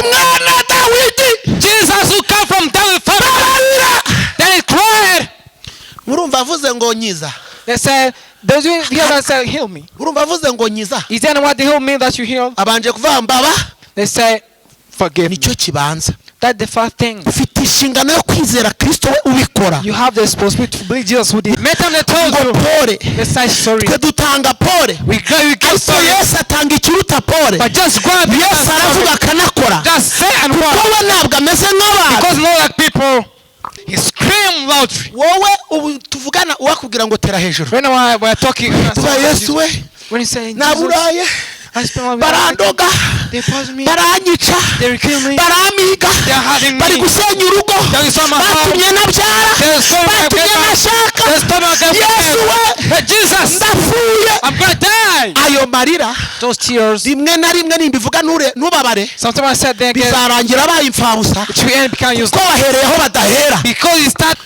Mwene Dawidi, Jesus who come from David family. Mbabarira. Then he cried. Murumva avuze ngo nyiza? They said, those who hear that said, "Heal me." Urumva avuze ngo nyiza? Is there anyone to heal me that you heal? Abanje kuvuga mbaba. They said, "Forgive me." Nicyo kibanza. That's the first thing. Ufite inshingano yo kwizera Kristo we ubikora. You have the responsibility to believe Jesus who did. Many times they told Ngo you, pole. they said sorry. Twe dutanga pole, We give ariko sorry. Yesu atanga ikiruta pole. But just grab it Yesu and aravuga sorry. akanakora, Just say and kuko work. we ntabwo ameze nk'abantu. Because not like people. He screamed loudly. Wowe ubu tuvugana, uwakubwira ngo tera hejuru, When we're talking, tuba Yesu we, when he saying, "Jesus, naburaye, I spent my life, barandoga, they pose me, baranyica, they kill me, baramiga, they are hurting bari me, gusenya urugo, They destroy my house. Batumye nabyara, They destroy my batumye grandma. nashaka, They stole my Yesu girlfriend. we, Hey, Jesus, ndapfuye." I'm gonna die." Ayo marira, Those tears. Rimwe na rimwe nimbivuga ntubabare, Sometimes I said they get bizarangira abaye imfabusa, it will end become useless. ko wahereye aho badahera. Because you start,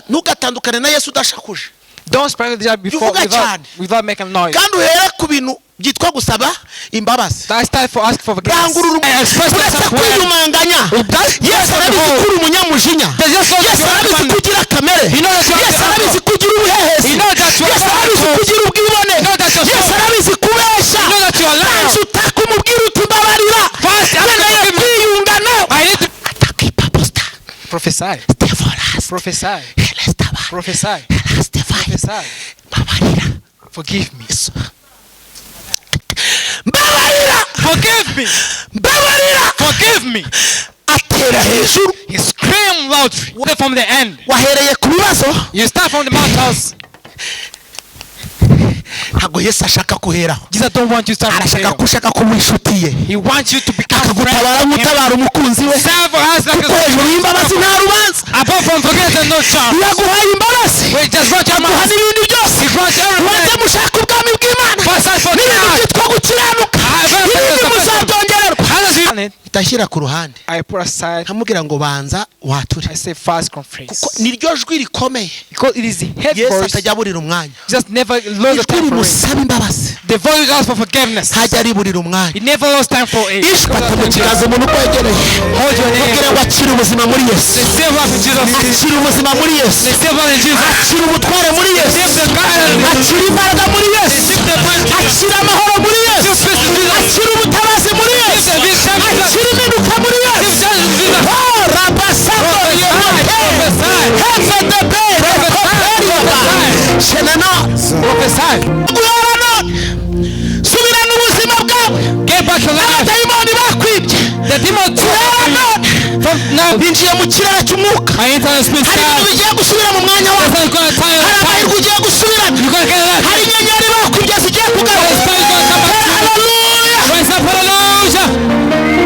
Ntugatandukane na Yesu udashakuje. Don't spread the job before Uvuga without, cyane. Without making noise. Kandi uhere ku bintu byitwa gusaba imbabazi. That's time for ask for forgiveness. Rangurura. And express Uretse yourself well. kwiyumanganya, Yesu arabizi ko uri umunyamujinya. Yesu arabizi ko ugira kamere. Yesu arabizi ko ugira ubuhehesi. Yesu arabizi ko ugira ubwibone. Yesu arabizi kubeshya. Banza utaka, umubwira uti mbabarira, nkeneye kwiyunga nawe. I need to Atakipaposta. prophesy. Stevolas. Prophesy. Helestaba. Prophesy. Helestefai. Prophesy. Mbabarira. Forgive me. Yesu, mbabarira. Forgive me. Mbabarira. Forgive me. Atera hejuru. He screamed loudly from the end. Wahereye ku bibazo. You start from the mountains. Ntabwo Yesu ashaka kuheraho. Jesus don't want you to start from Arashaka there. ko ushaka kuba inshuti ye, He wants you to become akagutabara friend. nk'utabara umukunzi we, Serve us like kuko hejuru y'imbabazi nta rubanza. Apart from forgiveness, no charge. Iyo aguhaye imbabazi, Wait, just run your aguha mouth. n'ibindi byose. He grants Mubanze everything. mushaka ubwami bw'Imana First ask for n'ibintu God. byitwa gukiranuka, ibindi muzabyongererwa. How does he Ndashyira ku ruhande, I put aside. nkamubwira ngo banza wature, I say first confess. Kuko niryo jwi rikomeye. Because it is the head Yesu voice. atajya aburira umwanya. Just never lose the Ijwi time for it. rimusaba imbabazi The voice asks for forgiveness. ntajya ariburira umwanya. He never lost time for it. Ijwi ati mu kiganza umuntu ukwegereye, Hold your mubwire name. ngo akire ubuzima muri Yesu. Receive life in Jesus. Akira ubuzima muri Yesu. Receive life in Jesus. Akira ubutware muri Yesu. Receive the guidance. Akira imbaraga muri Yesu. Receive the might. Akira amahoro muri Yesu. Receive peace in Jesus. Akira ubutabazi muri Yesu. Receive the vision. Akira impinduka muri Yesu. Receive justice in Jesus. Oh, rabasako yehote hefedebe rekoperiaba shenana. Prophesy. Guhera none subirana ubuzima bwawe. Get back your life. Abadayimoni bakwibye. The demon took Guhera none from now. binjiye mu kirere cy'umwuka. I enter the spirit Hari ibintu sky. bigiye gusubira mu mwanya wawe. That's gonna tie Hari your time. amahirwe ugiye gusubirana. You're gonna get life. Hari inyenyeri bakwibye zigiye kugaruka. The star is gonna come back to you. Haleluya. Rise up, hallelujah.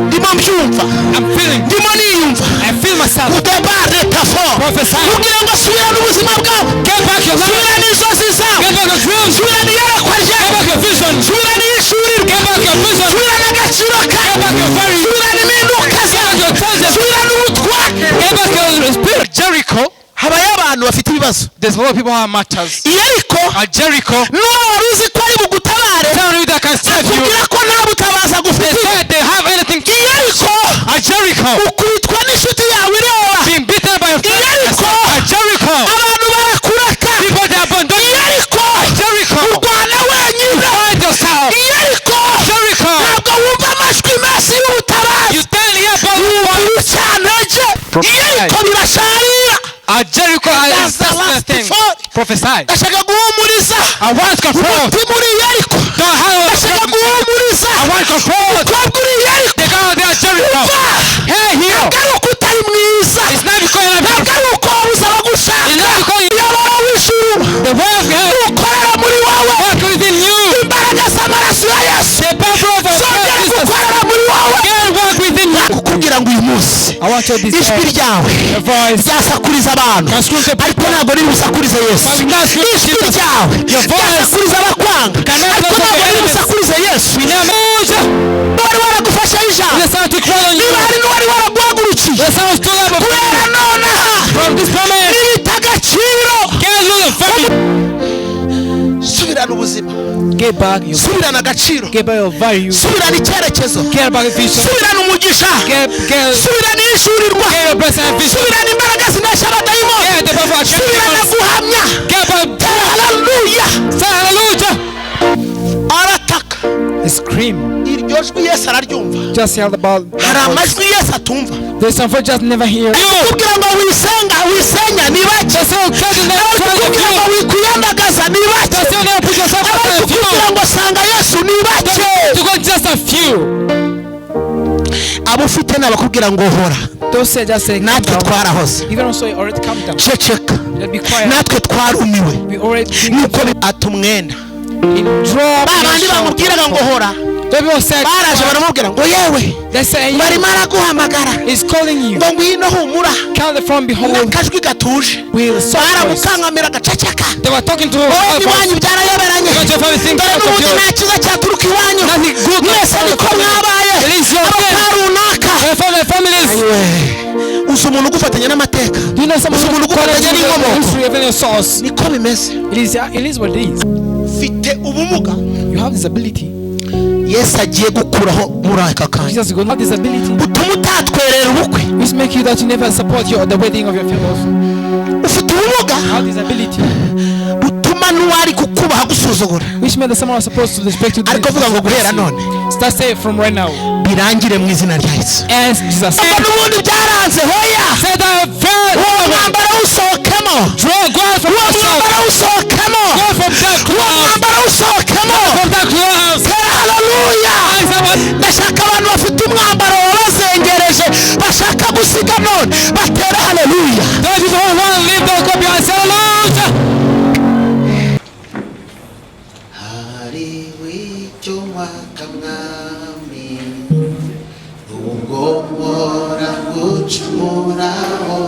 Ndimo mbyumva. I'm feeling. Ndimo niyumva. I feel myself. Udebare tafo. Prophesy. Kugira ngo subirane ubuzima bwawe. Get back your life. Subirane inzozi zawe. Get back your dreams. Subirane iyerekwa Get ryawe. back your vision. Subirane iyishurirwa. Get back your vision. Subirane agaciro Get kawe. back your value. Subirane impinduka Get zawe. back your treasure. Subirane ubutware. Get back your spirit. Jericho. Habayo abantu bafite ibibazo. There's a lot of people who have matters. Iyo ariko At Jericho, n'uwo wari uzi ko ari bugutabare, tell you that can save you. akubwira ko nta butabazi They agufitiye. said they have anything. Iyo ariko At Jericho, ukubitwa n'inshuti yawe ireba. Being beaten by your friend. Iyo ariko At Jericho, abantu barakureka. People they abandon Iyo you. ariko At Jericho, urwana wenyine. Find yourself. Iyo ariko Jericho, ntabwo wumva amajwi menshi y'ubutabazi, You stand here above the wumva voice. urucantege. Iyo ariko birasharira. At Jericho, I That's the that's the last thing. thought. Prophesy. Ndashaka guhumuriza I want control. umutima uri iyo ariko. Don't have Ndashaka guhumuriza I want control. umukobwa uri iyo ariko. The girl there at Jericho. Umva, Hey, here. ntabwo ari uko utari mwiza, It's not because you're not ntabwo ari uko wabuze abagushaka. It's not because you Uyobora w'ijuru the way of God ukorera muri wowe. Work within you. Imbaraga z'amaraso ya Yesu The power of our zongera Jesus. gukorera muri wowe. God work within you. Kukubwira ngo uyu munsi I want you to ijwi decide. ryawe The voice. ryasakuriza abantu, Can scream the ariko ntabwo riri busakurize Yesu. But not scream Ijwi Jesus. ryawe Your voice ryasakuriza abakwanga, cannot ariko close ntabwo the riri enemies. busakurize Yesu. Hallelujah. Wari waragufasheho ijambo, The sound to call on you. niba hari n'uwari waraguhagurukiye, The sound to love guhera nonaha from this moment. nibita agaciro. Can't lose a family. Subirana ubuzima. Ubuzima. Get back your Subirana agaciro. Get back your value. Subirana icyerekezo. Get back your vision. Subirana umugisha. Get Subirana ishurirwa. Get your blessing and vision. Subirana imbaraga zinesha abadayimoni. Get the power of Subirana guhamya. Get back. Haleluya. Say hallelujah. Arataka. Scream. Iryo jwi Yesu araryumva. Just hear about. Hari amajwi Yesu atumva. There's some voice just never hear. Kukubwira ngo wisenga wisenya ni bake. Kukubwira ngo wikwiyandagaza ni bake. Kukubwira ngo sanga Yesu ni bake. To go just a few. Abo ufite nabakubwira ngo hora. Natwe twarahoze. Ceceka. Natwe twarumiwe. Nuko atumwenda. Babandi bamubwiraga ngo hora. Baraje baramubwira ngo yewe barimo araguhamagara ngo ngwino humura n'akajwi gatuje. Baramukankamira agaceceka. Iwanyu byarayoberanye. Dore n'ubundi nta cyiza cyaturuka iwanyu. Mwese niko mwabaye aba runaka. Uzi umuntu ugufatanya n'amateka. Uzi umuntu ugufatanya n'inkomoko. Niko bimeze. Ufite ubumuga. You have disability. Yesu agiye gukuraho muri aka kanya. Jesus will not disability. Utuma utatwerera ubukwe. Which make you that you never support your the wedding of your fellows. Ufite ubumuga. Have disability. Utuma n'uwari kukubaha gusuzugura. Which made someone supposed to respect you. Ariko vuga ngo guhera none. Start say from right now. Birangire mu izina rya Yesu. Yes, Jesus. N'ubundi byaranze hoya. Say that failed. Uwo mwambaro usohokemo. Draw God from Uwo mwambaro usohokemo. Go from that Uwo cloud. mwambaro usohokemo. From that cloud. Haleluya. Ndashaka abantu bafite umwambaro wabazengereje bashaka gusiga none batera haleluya. Those people who want to leave, they'll go behind. Say hallelujah. Hari wicyo wakamwami ubwo mpora gucumuraho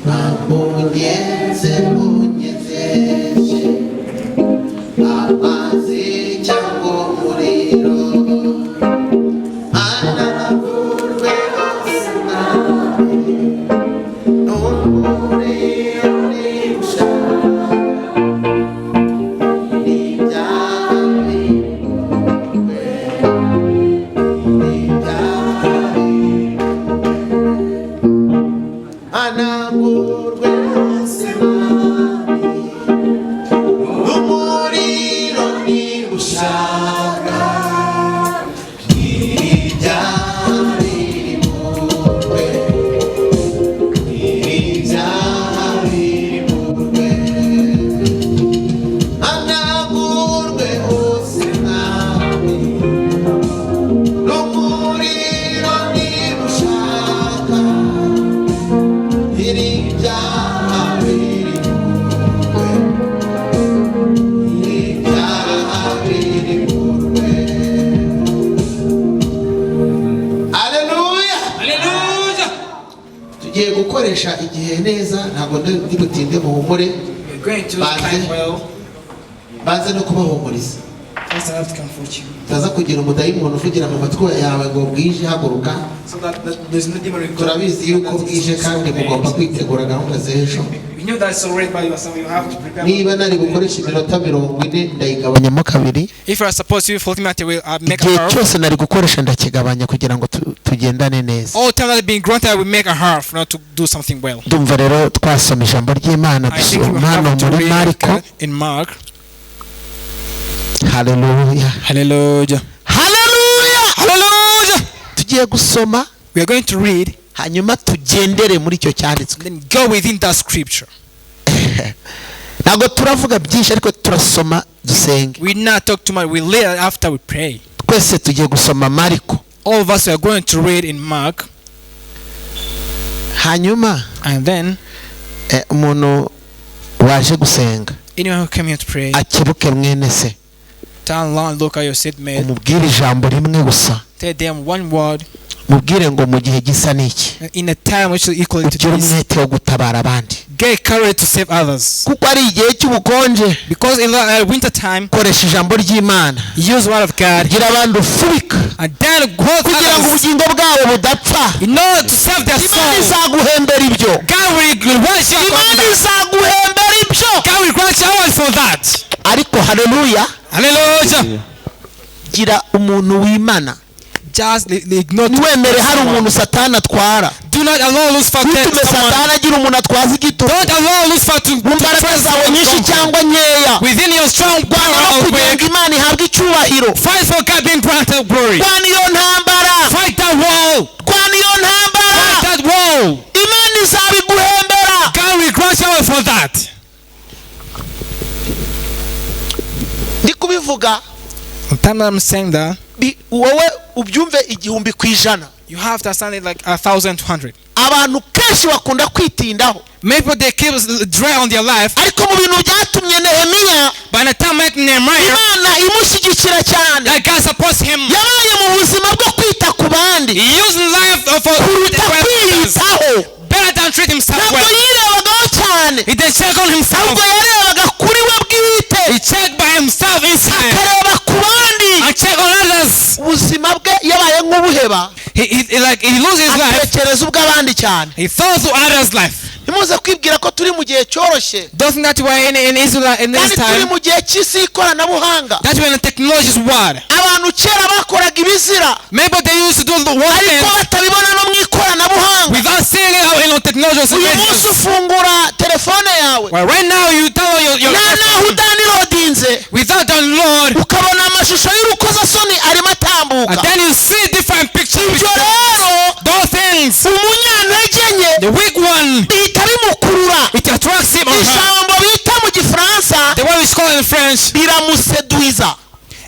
ntabwo unyezeje amazi cyangwa umuriro anavurwe hose nawe n'umuriro nibushaka Gukoresha igihe neza ntabwo ndi butinde muhumure banze no kubahumuriza utaza kugira umudayimoni uvugira mu matwi yawe ngo bwije haguruka. Turabizi yuko bwije kandi mugomba kwitegura gahunda z'ejo. Niba nari bukoresha iminota 40 ndayigabanyamo kabiri. If you are supposed to be 40 minutes, will make a Igihe half. cyose nari gukoresha ndakigabanya kugira ngo tugendane neza. All time that being granted, I will make a half not to do something well. Ndumva rero twasoma ijambo ry'Imana dusoma hano muri Mariko. In Mark. Hallelujah. Hallelujah. Hallelujah. Hallelujah. Tugiye gusoma. We are going to read. Hanyuma tugendere muri icyo cyanditswe. Then go within that scripture. Ntabwo turavuga byinshi ariko turasoma dusenge. We not talk too much. We later after we pray. Twese tugiye gusoma Mariko. All of us are going to read in Mark. Hanyuma and then umuntu waje gusenga anyone who came here to pray akebuke mwene se. Turn around, look at your seatmate. Umubwire ijambo rimwe gusa. Tell them one word. Mubwire ngo mu gihe gisa n'iki. In a time which is equal to Ugire this. umwete wo gutabara abandi. Get courage to save others. Kuko ari igihe cy'ubukonje. Because in the winter time, koresha ijambo ry'Imana. Use word of God. Gira abandi ufubika. And then hold Kugira ngo others. ubugingo bwabo budapfa. In order to save their Imana soul. izaguhembera ibyo. God will grant you. Imana izaguhembera ibyo. God will grant you for that. Ariko Haleluya. Hallelujah. Gira umuntu wimana. Just ignore. Ntiwemere hari umuntu Satani atwara. Do not allow Lucifer to Ntutume someone. Satani agira umuntu atwaza igitugu. Don't allow Lucifer to Mu mbaraga press zawe nyinshi cyangwa nkeya, within your strong power rwana no or kugira weak. ngo Imana ihabwe icyubahiro. Fight for God being granted glory. Rwana iyo ntambara. Fight that wall. Rwana iyo ntambara. Fight that wall. Imana izabiguhembera. God will grant you for that. Ndi kubivuga, The time that I'm saying that, wowe ubyumve 1000%. you have to understand it like 1,200. Abantu kenshi bakunda kwitindaho. Maybe they keep dry on their life. Ariko mu bintu byatumye Nehemiya, By the time met Nehemiah, Imana imushyigikira cyane, that God supports him. yabaye mu buzima bwo kwita ku bandi He used life for kuruta kwiyitaho. better than treat himself Ntabwo well. yirebagaho cyane, He didn't check on himself. ahubwo yarebaga kuri we bwite, He checked by himself inside akareba ku bandi. and check on others. Ubuzima bwe yabaye nk'ubuheba, He loses his life. atekereza ubw'abandi cyane. He thought to others' life. Ntimuze kwibwira ko turi mu gihe cyoroshye, Doesn't that we're in Israel in this kandi turi time? mu gihe cy'isi y'ikoranabuhanga. That's when the technology is wild. Abantu kera bakoraga ibizira, Maybe they used to do the one ariko thing batabibona no mu ikoranabuhanga. without seeing it out in the technology. Uyu munsi ufungura telefone yawe, Well, right now you tell your nta naho udownloadinze, without download, ukabona amashusho y'urukozasoni arimo atambuka. and then you see different pictures. Ibyo rero, Those things, umunyantege nke the weak one, bihita bimukurura. it attracts him or her. Ijambo bita mu Gifaransa, The one is called in French, biramuseduiza,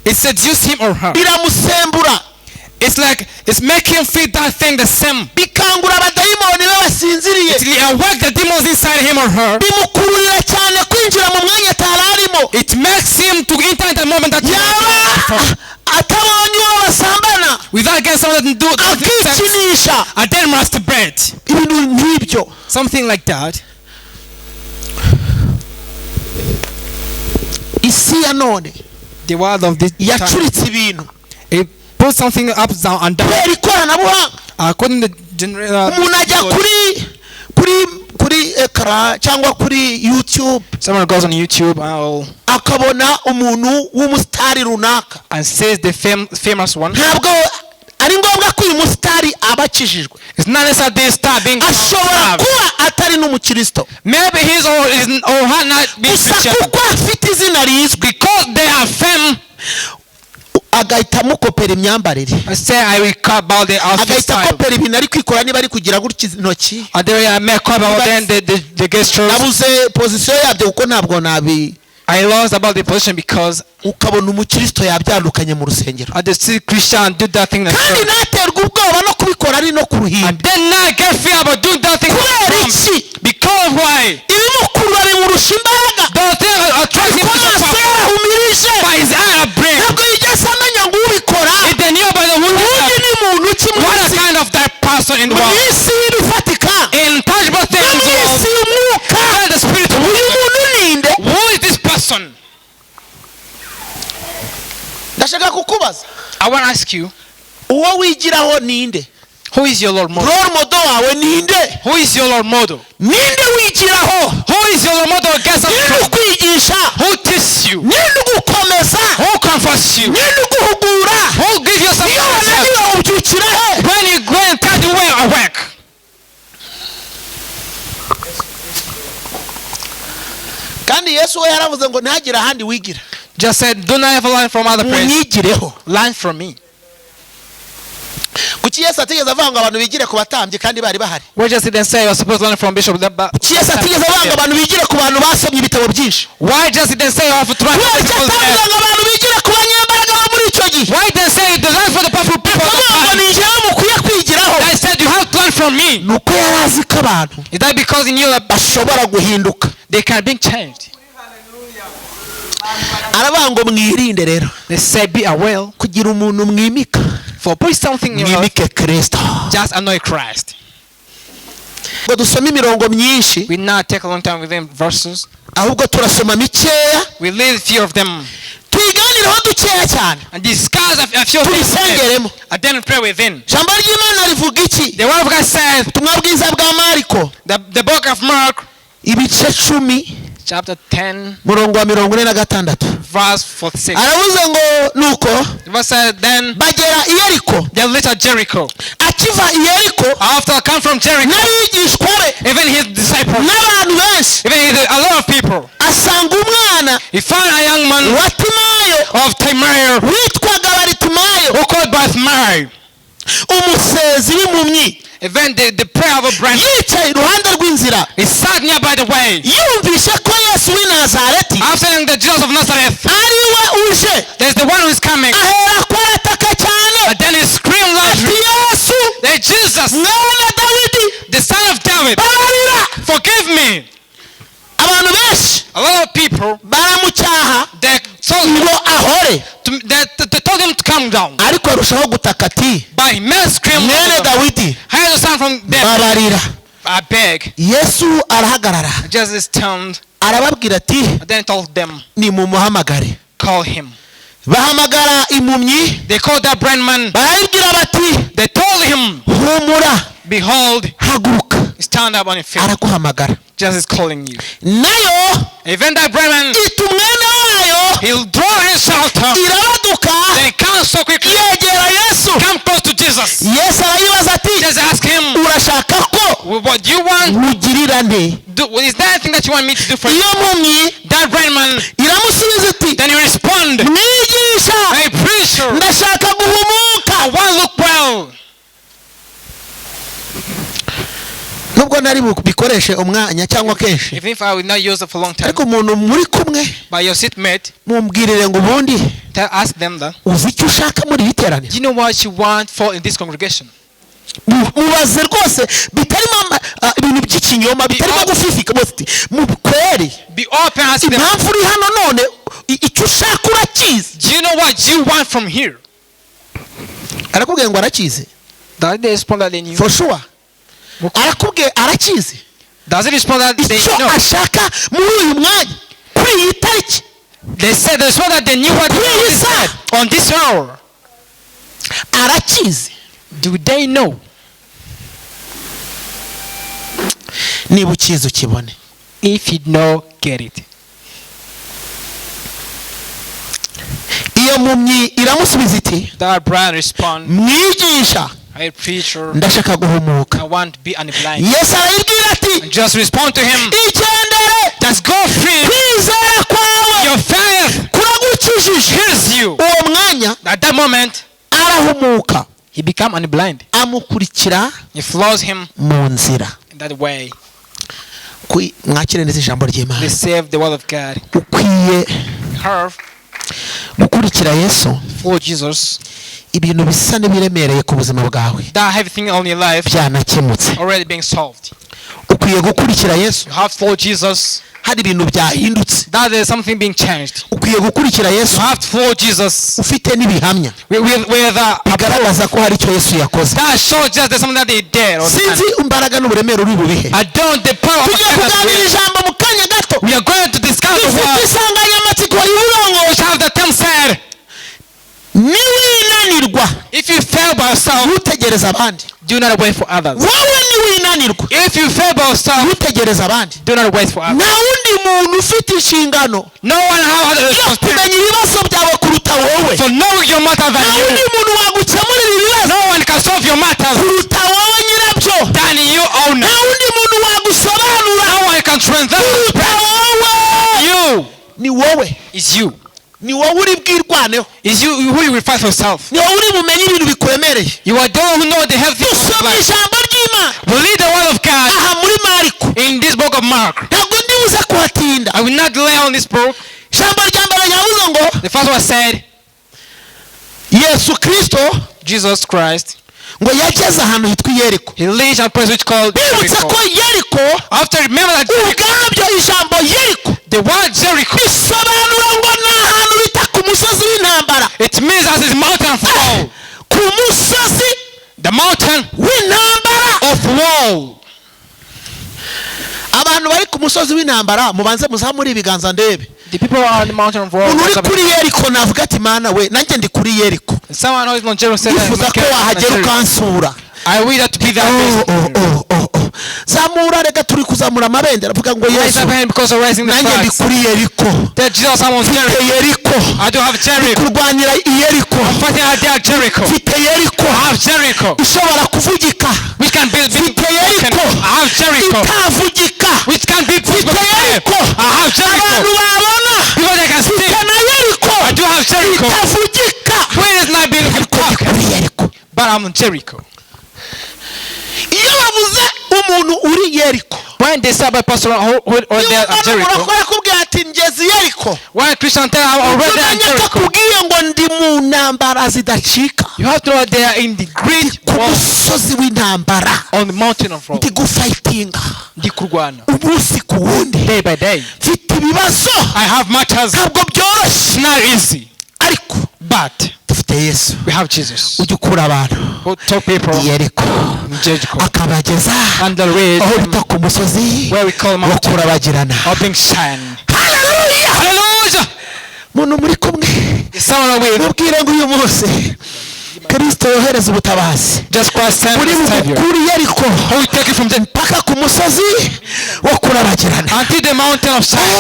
it seduces him or her. biramusembura, It's like it's making him feel that thing the same. bikangura abadayimoni be basinziriye, It awake the demons inside him or her. bimukururira cyane kwinjira mu mwanya atari arimo. It makes him to enter the moment that he Yaba atabonye uwo basambana, without getting someone to do sex, akikinisha, and then masturbate. ibintu nk'ibyo. Something like that. Isi ya none The world of this time, yacuritse ibintu it puts something up, down, and down. kubera ikoranabuhanga. According to the general, Umuntu ajya kuri écran cyangwa kuri YouTube, someone goes on YouTube and, akabona umuntu w'umusitari runaka. and says the famous one. Ntabwo ari ngombwa ko uyu musitari aba akijijwe. It's not necessarily they start being Ashobora kuba atari n'umukristo, Maybe he's or is or her not being gusa Christian. kuko afite izina rizwi, Because they are fame, agahita amukopera imyambarire, I say I will cut about the outfit agahita style. akopera ibintu ari kwikora, niba ari kugira gutya intoki. And then I make up about then the gestures. Nabuze position yabyo kuko ntabwo nabi. I lost about the position because Ukabona umukristo yabyandukanye mu rusengero, I just see Christian do that thing. kandi ntaterwe ubwoba no kubikora ari no ku ruhimbi. And then now get fear about doing that thing. Kubera iki? Because why? Ibimukurura bimurusha imbaraga. The thing attracts him Ariko to the amaso power. yarahumirije, By his eye are brain. ntabwo yigeze amenya ngo ubikora If they knew about the who ubundi ni muntu ki mu what a isi, kind of that person in the mu world. isi y'ibifatika In tangible no things, mu world. isi y'umwuka. Where the spirit. Uyu muntu ninde? Who is this person? Ndashaka kukubaza, I want to ask you, uwo wigiraho ninde? who is your role model? Role model wawe ninde? Who is your role model? Ninde wigiraho? Who is your role model? Get Ninde something. ukwigisha? Who teaches you? Ninde ugukomeza? Who comforts you? Ninde uguhugura? Who gives you some Iyo wananiwe ubyukira he? When you go and tell the way I work. Kandi Yesu we yaravuze ngo ntihagire ahandi wigira, Just said, do not ever learn from other person. munyigireho. Learn from me. Kuki Yesu atigeze avuga ngo abantu bigire ku batambyi kandi bari bahari? We just didn't say you're supposed to learn from Bishop. Kuki Yesu atigeze avuga ngo abantu bigire ku bantu basomye ibitabo byinshi? Why just didn't say you have to learn Kubera from icyo people atavuga there? ngo abantu bigire ku banyembaraga bo muri icyo gihe, Why they say the learn for the powerful people? akavuga ngo That ni njyewe mukwiye kwigiraho? I said you have to learn from me. Ni uko yari azi ko abantu Is that because he knew that bashobora guhinduka. they can be changed? Aravuga ngo mwirinde rero They say be aware. kugira umuntu mwimika, For put something in your life, mwimike Kristo. just anoint Christ. Ngo dusome imirongo myinshi, We not take a long time with them verses. ahubwo turasoma mikeya, We leave few of them tuyiganireho dukeya cyane, and discuss a few things with them, tubisengeremo. and then pray within. Ijambo ry'Imana rivuga iki? The word of God says, Ubutumwa bwiza bwa Mariko, the book of Mark, Ibice 10, Chapter 10, murongo wa 46. Verse 46. Aravuze ngo nuko The verse said, then bagera i Yeriko. They reached at Jericho. Akiva i Yeriko, After come from Jericho, n'abigishwa be, even his disciples, n'abantu benshi, even his, a lot of people, asanga umwana he found a young man wa Timayo, of Timaeus, witwaga Baritimayo, who called Bartimaeus. Umusezi w'impumyi, Even the prayer of a brand, yicaye iruhande rw'inzira. He sat nearby the way. Yumvishe ko Yesu w'i Nazareti After hearing the Jesus of Nazareth, ari we uje, there's the one who is coming. Ahera ko arataka cyane, And then he screamed ati, loudly, "Yesu, "Hey, Jesus, mwana Dawidi, the son of David, babarira." Forgive me." Abantu benshi A lot of people, baramucyaha they told him, ngo ahore, they told him to calm down. Ariko arushaho gutaka ati, But he made scream "Mwene louder. Dawidi, "Hey, the son from David, babarira." I beg." Yesu arahagarara, Jesus turned arababwira ati, and then told them, "Nimumuhamagare." "Call him." Bahamagara impumyi, They called that blind man. Barayibwira bati, They told him, "Humura, "Behold, haguruka, stand up on your feet. araguhamagara." Jesus is calling you." Nayo Even that blind man, ita umwenda wayo, he'll draw his shelter. Irabaduka, Then come so quickly. Yegera Yesu. Come close to Jesus. Yesu arayibaza ati, Just ask him, "Urashaka ko "What do you want? nkugirira nte?" Is there anything that you want me to do for you?" Iyo mpumyi That blind man, iramusubiza iti, then he respond, "Mwigisha, "Hey, preacher, ndashaka guhumuka." I want to look well." Nubwo nari bikoreshe umwanya cyangwa kenshi, Even if I will not use it for a long time, ariko umuntu muri kumwe, but your seatmate, mumbwirire ngo ubundi ask them that, uzi icyo ushaka muri iri teraniro? "Do you know what you want for in this congregation?" Mubaze rwose bitarimo ibintu by'ikinyoma, bitarimo gufifika, bose mukwere. Be open, ask them, Impamvu uri hano none, icyo ushaka urakizi? "Do you know what you want from here?" Arakubwiye ngo arakizi? Does they respond that they knew? For sure, arakubwiye arakizi? Does it respond that they Icyo know? ashaka muri uyu mwanya, kuri iyi tariki, They said they respond that they knew what kuri iyi they saha, said on this hour. Arakizi? Do they know? Niba ukizi ukibone. If you know, get it. Iyo mpumyi iramusubiza iti, That Brian respond, "Mwigisha, "Hey, preacher, ndashaka guhumuka." I want to be unblind." Yesu arayibwira ati, And just respond to him, "Igendere, "Just go free. Kwizera kwawe Your faith kuragukijije." heals you." Uwo mwanya At that moment, arahumuka, he became unblind. Amukurikira He follows him mu nzira. In that way. Mwakire neza ijambo ry'Imana. Receive the word of God. Ukwiye Have gukurikira Yesu, follow Jesus. Ibintu bisa n'ibiremereye ku buzima bwawe That everything on your life byanakemutse. Already being solved. Ukwiye gukurikira Yesu, You have to follow Jesus. Hari ibintu byahindutse. That is something being changed. Ukwiye gukurikira Yesu, You have to follow Jesus ufite n'ibihamya with bigaragaza ko hari icyo Yesu yakoze. that shows just there's something that they did or done. Sinzi imbaraga n'uburemere uri bubihe. I don't the power of Tugiye kuganira ijambo mu kanya gato We are going to discuss the rifite word insanganyamatsiko y'uburongo, which have the term said, niwinanirwa, if you fail by yourself, ntutegereze abandi. Do not wait for others. Wowe niwinanirwa, If you fail by yourself, ntutegereze abandi. Do not wait for others. Nta wundi muntu ufite inshingano No one has the yo responsibility kumenya ibibazo byawe kuruta wowe. for knowing your matter Nta than wundi you. muntu wagukemurira ibibazo No one can solve your matters kuruta wowe nyirabyo. Than you own. Nta wundi muntu wagusobanura No one can translate kuruta wowe. you. Ni wowe. It's you. Ni wowe uri bwirwaneho. It's you who will fight for yourself. Ni wowe uri bumenye ibintu bikuremereye. You are the one who know the healthy of Dusoma life. ijambo ry'Imana Believe the word of God aha muri Mariko. In this book of Mark. Ntabwo ndibuze kuhatinda. I will not delay on this book. Ijambo rya mbere ryavuze ngo, The first one said, Yesu Kristo Jesus Christ, ngo yageze ahantu hitwa i Yeriko. he reached a place which called Bibutse Jericho. ko Yeriko After remember that Jericho, ubwabyo ijambo Yeriko the word Jericho, bisobanura ngo ni ahantu bita ku musozi w'intambara. It means as is mountain of wall. Ku musozi The mountain w'intambara. Of wall. Abantu bari ku musozi w'intambara mubanze muzamure ibiganza ndebe. The people are on the mountain of wall. Umuntu uri kuri Yeriko navuga ati mana we, nanjye ndi kuri Yeriko. Someone who is on Jericho said, Nifuza ko wahagera ukansura. I wish that to be that Oh, place. oh, oh, oh, oh. Zamura, reka turi kuzamura amabendera, avuga ngo Raise Yesu, up hand because of raising the nanjye ndi flags. kuri Yeriko. That Jesus, I'm on Mfite Jericho. Yeriko. I do have Jericho. Kurwanira Yeriko. I'm fighting out there at Jericho. Mfite Yeriko I have Jericho. ishobora kuvugika. Which can be Mfite Yeriko I have Jericho. itavugika. Which can be Mfite Yeriko I have Jericho. abantu babona. People that can see. Mfite na Yeriko I do have Jericho. itavugika. Where is not being Ariko ndi broken? kuri Yeriko. But I'm on Jericho. Iyo bavuze umuntu uri Yeriko, When they say about Pastor who niba there at ubona Jericho, umuntu akubwira ati ngeze i Yeriko, when Christian tell I'm already at umenya ko Jericho, akubwiye ngo ndi mu ntambara zidacika, you have to know they are in the great ku war musozi w'intambara, on the mountain of rock. ndi gufightinga Ndi kurwana. umunsi ku wundi. Day by day. Mfite ibibazo. I have matters. Ntabwo byoroshye. It's not easy. Ariko But dufite Yesu we have Jesus ujya ukura abantu who took people i Yeriko in Jericho akabageza and the ridge aho bita ku musozi where we call wo mountain kurabagirana. of being shine. Haleluya! Hallelujah! Muntu muri kumwe, Is someone with? mubwire ngo uyu munsi Kristo yohereza ubutabazi Just Christ sent buri the Savior. bugukure i Yeriko Who will take you from the mpaka ku musozi wo kurabagirana. Until the mountain of shine.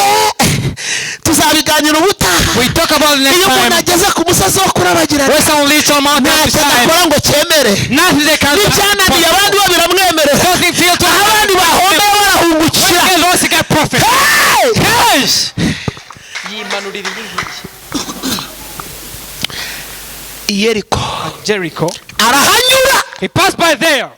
Tuzabiganira ubutaha. We talk about it next Iyo umuntu time. ageze ku musozi wo kurabagirana, When someone leads on mountain of ntacyo shine, adakora ngo cyemere. nothing they can N'ibyananiye abandi bo biramwemerera. Something feel to Aho abandi bahombeye barahungukira. When they lost, they get profit. Hey! Yes! I Yeriko Jericho. arahanyura. He passed by there.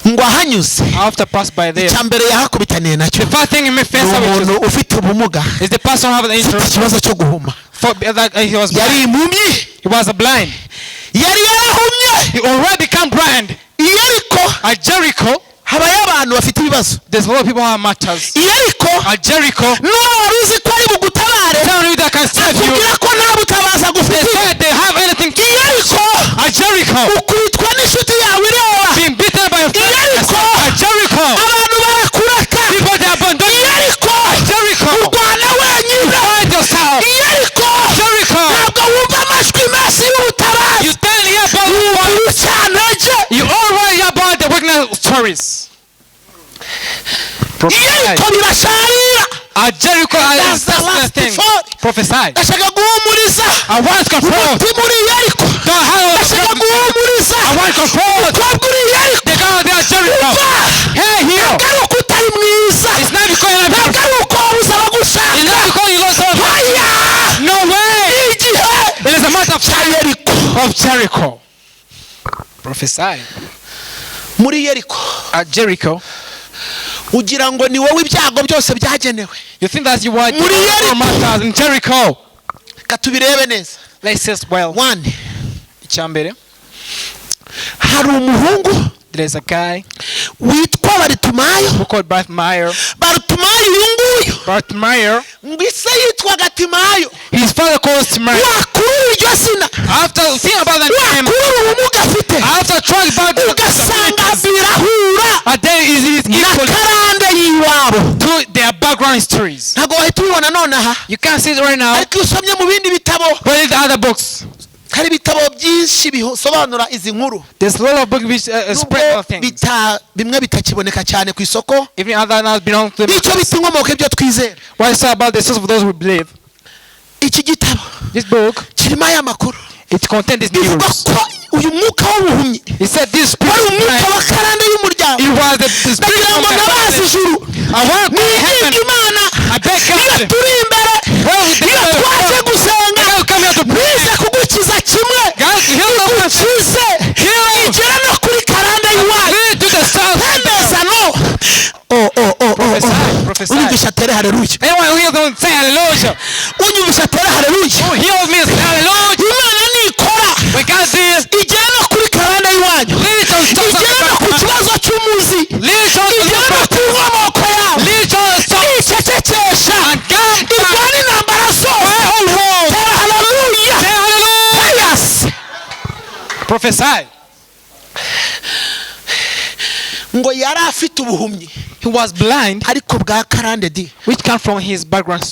Ngo ahanyuze, After passed by there, icya mbere yahakubitaniye nacyo the first thing he may face ni up with umuntu ufite ubumuga, is the person who have an ufite interest ikibazo cyo guhuma. for that he was Yari blind. impumyi. He was a blind. Yari yarahumye. He already become blind. I Yeriko At Jericho, habayo abantu bafite ibibazo. there's a lot of people who have matters. I Yeriko At Jericho, n'uwo wari uzi ko ari bugutabare, tell you that can save you. akubwira ko nta butabazi They agufitiye. say they have anything. I Yeriko At Jericho, ukubitwa n'inshuti yawe ireba. being beaten by a friend. Jericho. At Jericho, Abantu barakureka. people they abandon I you. Yeriko At Jericho, urwana wenyine. find yourself. I Yeriko Jericho, ntabwo wumva amajwi menshi y'ubutabazi, you don't hear about the wumva voice. urucantege. You already hear about the weakness stories. I Yeriko birasharira. At Jericho, I That's the last thing. before. Prophesy. Ndashaka guhumuriza I want to comfort. umutima uri i Yeriko. Don't have Ndashaka guhumuriza I want to comfort. umukobwa uri i Yeriko. The girl there at Jericho. Umva, Hey, here. ntabwo ari uko utari mwiza, It's not because you're not ntabwo ari uko wabuze abagushaka. It's not because you lost all. Haya, No way. igihe It is a matter of cya time Yeriko. of Jericho. Prophesy. Muri Yeriko At Jericho, ugira ngo ni wowe ibyago byose byagenewe. You think that you were Muri Jericho. matters in Jericho. Reka tubirebe neza. Let's say well. One, Icyambere, hari umuhungu there is a guy witwa Baritumayo. who called Bartimaeus. Baritumayo uyu nguyu, Bartimaeus, ngo ise yitwaga Timayo. his father calls Timaeus. Wakurura iryo zina, After seeing about that name, wakurura ubumuga afite, after trying about the ugasanga birahura a day is na equal karande y'iwabo. to their background histories. Ntabwo wahita ubibona nonaha, You can't see it right now, ariko iyo usomye mu bindi bitabo, but in the other books, hari ibitabo byinshi bisobanura izi nkuru, there's a lot of books which spread nubwo other things. bimwe bitakiboneka cyane ku isoko. Even other now belong to them. Icyo bita inkomoko y'ibyo twizera. What is about the source of those who believe? Iki gitabo This book, kirimo aya makuru. it contains this Bivuga news. ko uyu mwuka w'ubuhumyi He said this spirit, wari umwuka blind, wa karande y'umuryango. it was the spirit Ndagira of ngo the nabazi family. ijuru, I want to ninginga heaven. Imana, I beg iyo God. turi imbere, Well, we iyo twaje gusenga, God come here to pray. bize kugukiza kimwe, God heal the person. igukize Heal. igere no kuri karande y'iwanyu. Lead to the south. Emeza no oh, oh, oh, oh, Prophesy, oh. prophesy. Unyumvisha atere haleluya. Anyone who heals them, say hallelujah. Unyumvisha atere haleluya. Who heals me, say hallelujah. Imana nikora When God sees, igere no kuri karande y'iwanyu, lead to the igere no ku south. kibazo cy'umuzi, Lead to the igere no ku nkomoko yawe, Lead to the south. icecekesha, And God, irwana intambara zose. Tera haleluya. Say hallelujah. Yes. Prophesy. Ngo yari afite ubuhumyi, He was blind, ariko bwa karande di. which came from his background.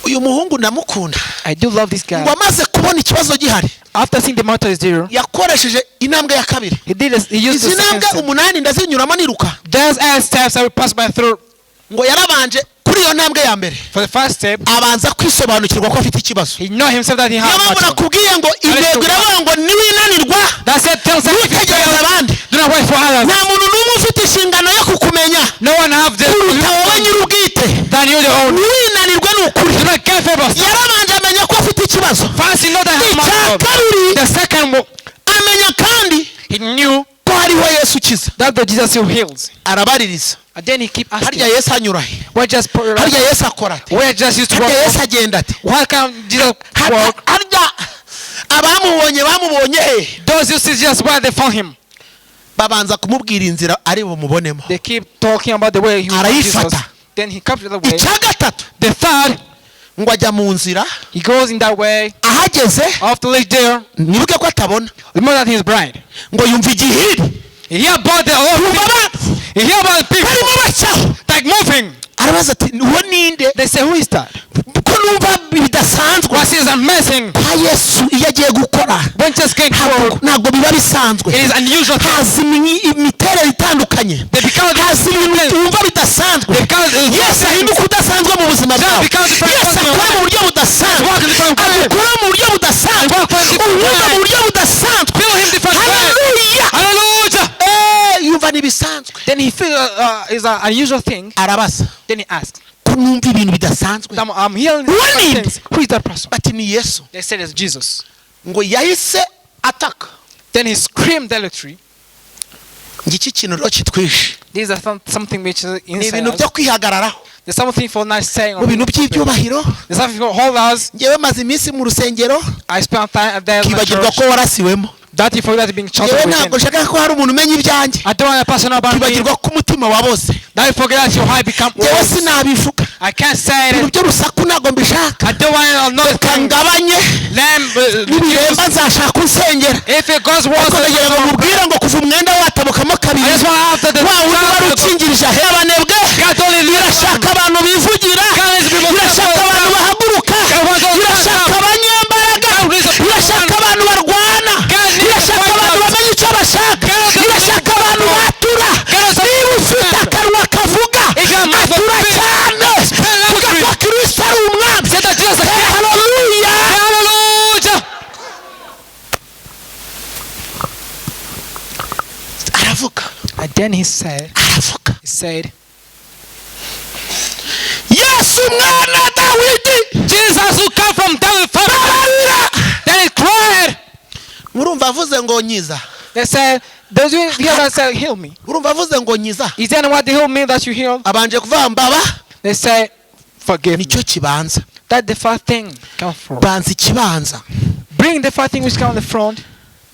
Uyu muhungu ndamukunda. I do love this guy. Ngo amaze kubona ikibazo gihari, After seeing the matter is zero, Yakoresheje intambwe ya kabiri. he did this, he used Izi the second ntambwe step. umunani ndazinyuramo niruka. There's eight steps I will pass by through. Ngo yarabanje kuri iyo ntambwe ya mbere, For the first step, abanza kwisobanukirwa ko afite ikibazo. he know himself that he Niyo has mpamvu matter. nakubwiye ngo intego iravuga ngo niwinanirwa, That's it. Tell yourself if you ntutegereze fail, abandi. do not wait for others. Nta muntu n'umwe ufite inshingano yo kukumenya No one have the kuruta wowe nyir'ubwite. than you the own. Ntiwinanirwe, ni ukuri. Do not care for yourself. Yarabanje amenya ko afite ikibazo. First, he know that he has Icya matter. kabiri, The second one, amenya kandi he knew ko hariho Yesu ukiza. that the Jesus who heals. Arabaririza. And then he keep asking, Harya Yesu anyura he? where just put your Harya Yesu akora ate? where just used to Harya work? Yesu agenda ate? Why can't Jesus Harya walk? harya abamubonye bamubonye he? Those who see Jesus, where they found him. Babanza kumubwira inzira ari bumubonemo. They keep talking about the way he was Jesus. Arayifata. Then he captured the way. Icya gatatu, The third, ngo ajya mu nzira. he goes in that way. Ahageze, After reach there, nibuke ko atabona, remember that he is blind. ngo yumva igihiri. He hear about the whole Yumva people. abantu He hear about the people barimo bacaho. like moving. Arabaza ati: "Uwo ninde?" They say, "Who is that?" Ko numva bidasanzwe. What is amazing. Kwa Yesu iyo agiye gukora, When just came ntabwo forward, ntabwo biba bisanzwe. it is unusual thing. Haza imiterere itandukanye, They become haza ibintu wumva bidasanzwe. They become Yesu ahinduka udasanzwe mu buzima bwawe. Becomes different Yesu person in your akora mu life. buryo budasanzwe. Work in different way. Agukora mu buryo budasanzwe. Work in different Uwumva way. mu buryo budasanzwe. Feel him different way. Haleluya. Hallelujah. Eh, yumva ntibisanzwe. Then he feel is an unusual thing. Arabaza: Then he asked, "Ko numva ibintu bidasanzwe, I'm hearing Who different need? things. Who is that person?" Bati: "Ni Yesu." They said it's Jesus. Ngo yahise ataka. Then he screamed loudly. Ngiki kintu rero kitwishe. These are something which is Ni inside ibintu us. byo kwihagararaho There's something for nice saying. mu bintu by'ibyubahiro. There's something for hold us. Ngewe maze iminsi mu rusengero, I spent time there in the kibagirwa church. ko warasiwemo. That you forgot being chosen Ngewe within. ntabwo nshaka ko hari umuntu umenya ibyanjye. I don't want a person about me. Kibagirwa ko umutima waboze. That you forget that your heart become Ngewe old. sinabivuga. I can't say Ibintu it. by'urusaku ntabwo mbishaka. I don't want to know Reka thing. ngabanye. Let Nibiremba nzashaka unsengera. if it goes worse, Ariko ndagira ngo mubwire ngo kuva umwenda watabukamo kabiri, I just want after the wa wundi wari ukingirije ahebanebwe. God only lives. Irashaka abantu bivugira. God is people. Irashaka abantu bahaguruka. God wants us to Irashaka stand up. abanyembaraga. God is a Irashaka abantu barwana. God needs Irashaka to fight abantu us. bamenya icyo bashaka. God is a Irashaka abantu batura. God is a Niba ufite akanwa kavuga, If you have mouth of atura faith, cyane. speak Vuga loudly. ko Kristo ari umwami. Say that Jesus is Hey, King. haleluya. Hallelujah. Aravuga. And then he said, Aravuga: he said, "Yesu mwana Dawidi, Jesus who come from David family. babarira." Then he cried. Murumva avuze ngo nyiza? They said, those who hear that said, "Heal me." Urumva avuze ngo nyiza? Is there anyone to heal me that you heal? Abanje kuvuga mbaba. They say, "Forgive me." Nicyo kibanza. That the first thing come from. Banza ikibanza. Bring the first thing which come on the front.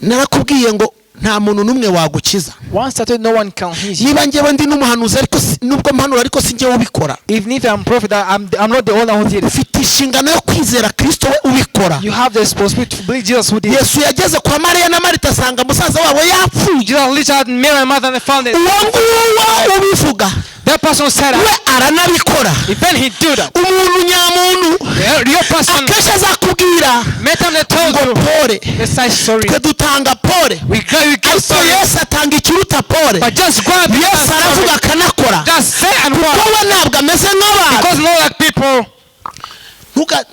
Narakubwiye ngo nta muntu n'umwe wagukiza. Once started, no one can heal you. Niba njyewe ndi n'umuhanuzi, ariko nubwo mpanura, ariko si njyewe ubikora. Even if I'm prophet, I'm not the only one who did it. Ufite inshingano yo kwizera Kristo we ubikora. You have the responsibility to believe Jesus who did it. Yesu yageze kwa Mariya na Marita asanga musaza wabo yapfuye. Jesus reached out Mary and Martha and they found it. Uwo nguwo ubivuga, That person said we that. aranabikora. Even he do that. Umuntu nyamuntu The real person, akenshi azakubwira many times they told ngo you, pole. they say sorry. Twe dutanga pole, We go, we give ariko sorry. Yesu atanga ikiruta pole. But just grab it Yesu and aravuga sorry. akanakora, Just say and kuko work. we ntabwo ameze nk'abantu. Because not like people.